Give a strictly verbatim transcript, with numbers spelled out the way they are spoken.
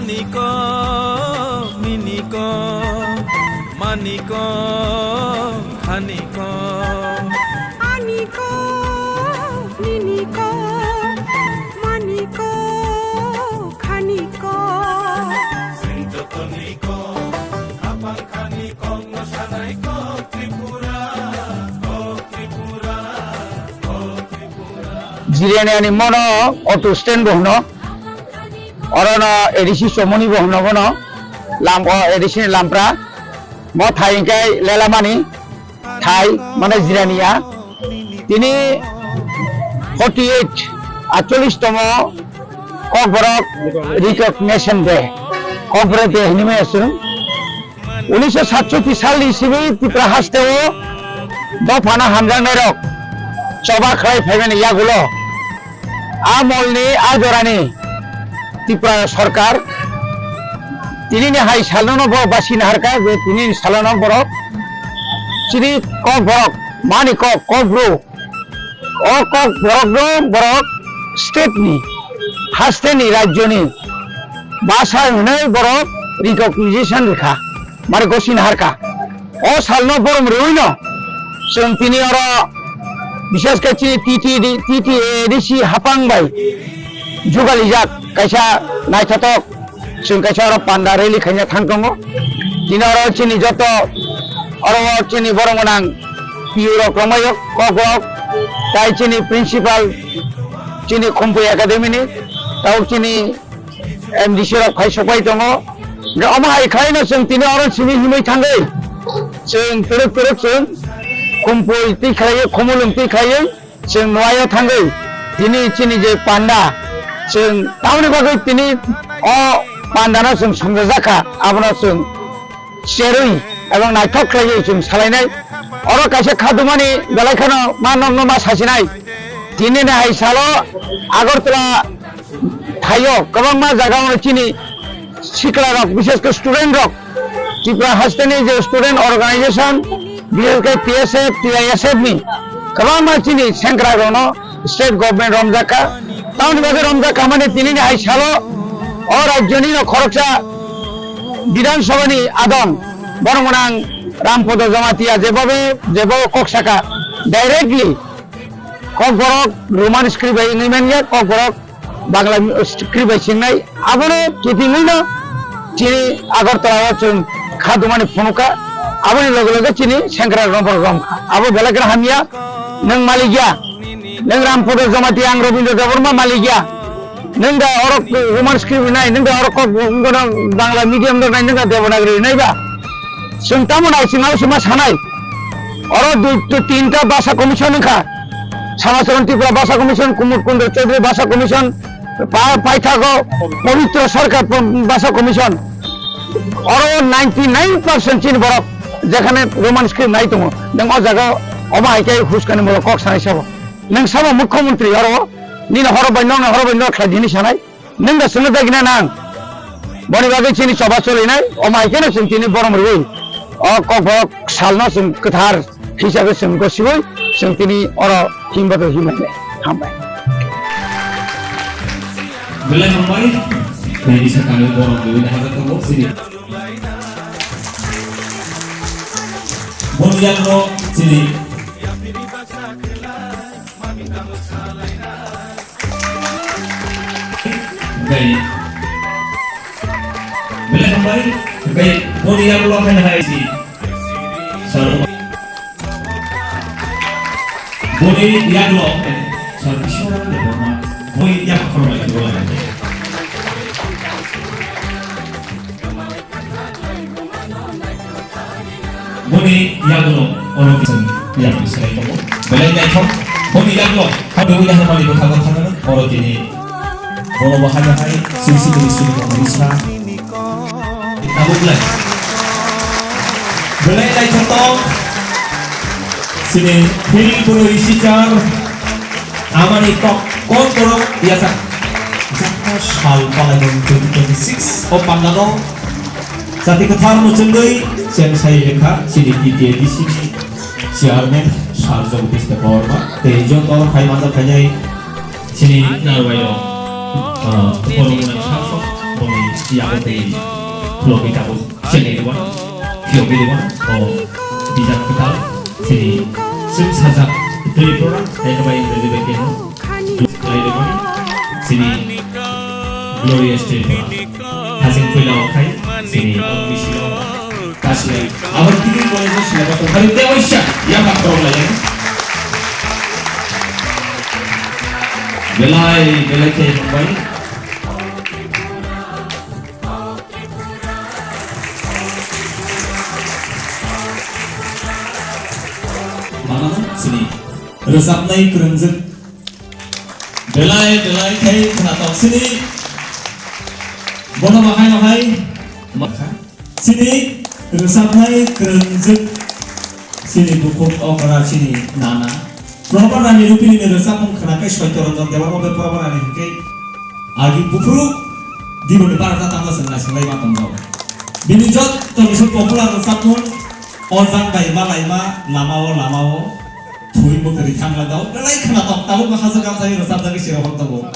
Niko, miniko, maniko, haniko. Aniko, miniko, maniko, khaniko. Sing jotoniko, khapang khaniko, mosanaiko, Tripura, ko Tripura, ko Tripura. Jirani ani mono auto stand bohno. Orono A D C Chomoni bo hwnwi bono, lam, o A D C ni lampra, mo thai hwnkhe Lelamani thai, mane Jirania. Tini forty eight, atchollish tomo Kokborok Recognition Day, Kokborok Day hwnwi maya chwng. Unisho satchoti salni simi Tripura hasteo dophano hamjaknairok choba khlai phaimani yagulo a molni a jorani Tripura sorkar tinini hai salono bo basi naharkha je tinini salono borok chini Kokborok, mani Kok, Kokbru, o Kokborok no borok state ni, haste ni, rajyo ni basa hwnwi borok recognition rikha, mane gosi naharkha. O salno borom rwino chwng tini oro, bishesh khe chini T T D, T T A D C hapang bai jugalijak kaisa naithotok chwng kaisa oro panda rally khaina thang tongo. Tini oro chini joto oro o chini borok gwnang P U rok romai rok, kok rok, tai chini principal chini Khumpui Academy ni, tabuk chini M D C rok phai sokpai tongo. Hwnkhe omo hai khlaino chwng tini oro simi himwi thangwi chwng turuk turuk chwng Khumpui twi khlaiwi, Khumulwng twi khlaiwi, chwng nuaio thangwi tini chini je panda, chwng tamoni bagwi tini o pandano chwng songjajakha, abono chwng cherwi ebong naithok khlaiwi chwng salainai. Oro kaisa khadumani belai kheno ma nokno ma sasinai. Tinini hai salo Agartala thaio kwbangma jaga o chini sikla rok, bishesh khe student rok, Tripura hasteni je student organization, bishesh khe T S F, T I S F ni kwbangma chini sengkrak rokno state government romjakha. Tamoni bagwi romjakha mani tinini hai salo o rajyoni no khoroksa Bidhan Sabha ni adong borok gwnang Rampodo Jamatia jebobe jebo kok saka directly Kokborok Roman script bai wngwi manya, Kokborok Bangla script bai swngnai. Abono kitingwino chini Agartala o chwng khadumani phunukha. Aboni loge loge chini sengkrak romphor romkha. Abo belai kheno hamya, nwng malik ya. Nwng Rampodo Jamatia, ang Robindra Debbarma malik ya. Nwng da oro Roman script nai, nwng da oro kok, wngkha Bangla medium rok nai, nwng da Devanagari nai ba. Chwng tamo nai, chwng abo se ma sanai. Oro dui, dui, tinta basa commission wngkha. Samacharan Tripura basa commission, Kumud Kundra Chaudhary basa commission, pa-, paithago Pabitra Sarkar basa commission. Oro ninety nine percent chini borok jekhane Roman script nai tongo. Nwng o jaga omo hai khe huskani molo kok sanai sabo. Nwng sabo mukhyamantri oro nini horo bai nokni horo bai nok khlai dini sanai. Nwng da swngna dagina nang. Boni bagwi chini choba cholinai, omo hai kheno chwng tini borom rwi. O Kokborok salno chwng kwthar hisabe chwng gosiwi, chwng tini oro himbato himlai. Hambai. Belai hambai. Tini sakani borom rwi na hada tongo chini. Boni yakno chini. Gai. Belai hambai, gai, boni yaklo khaina hai si. Sir. Boni yaklo, sir, boni yak khormai khormai. Boni yagulo oro kisa yakni selai tongo. Belai naithok. Boni yagulo hadu wida hamani bwkhago thangano oro tini bono bo hai hai sing sing ni sini tongo bisa. Tabuk lai. Belai naithok tong. Sini hil boro isichar. Amani kok, kokborok yasak. Jata sal palaimung twenty twenty-six o pandano jati kwthar muchungwi cheng sai lekha chini T T A D C ni chairman Sir Jagadish Debbarma tei joto phai manjak phainai chini narwai rok, ah, borok gwnang sasok. Boni yago tei khulogwi tabuk chengnai rwmano, phiyogwi rwmano, o bijap kwtal chini chwng sajak Tripura, hai khe bai Indrajit bai khe no, khlai rwmani chini Glorious Tripura. Hajing puila o khai chini bisingo kasle abo tini college o sila bato hari tewaisa yapak rok lai. Belai belai khe hambai. Manang sini rwchapnai kwrwngjwk belai belai khai khwnatok sini bono bahai bahai makha. Sini rwchapnai kwrwngjwk sini bukhuk okra sini nana. Proba Rani Rupini ni rwchapmung khwnakhai Soitya Ranjan Debbarma bai Proba Rani hinkhe agi buphuru diboni barata tangma swng naisinglai ma tongjago. Bini jotto ni se popular rwchapmung o jang bai ma laima lama o lama o thwi mukri thangla dao belai khwnatok tabuk ma hajak amthai rwchapjagwi sirok hor tongo.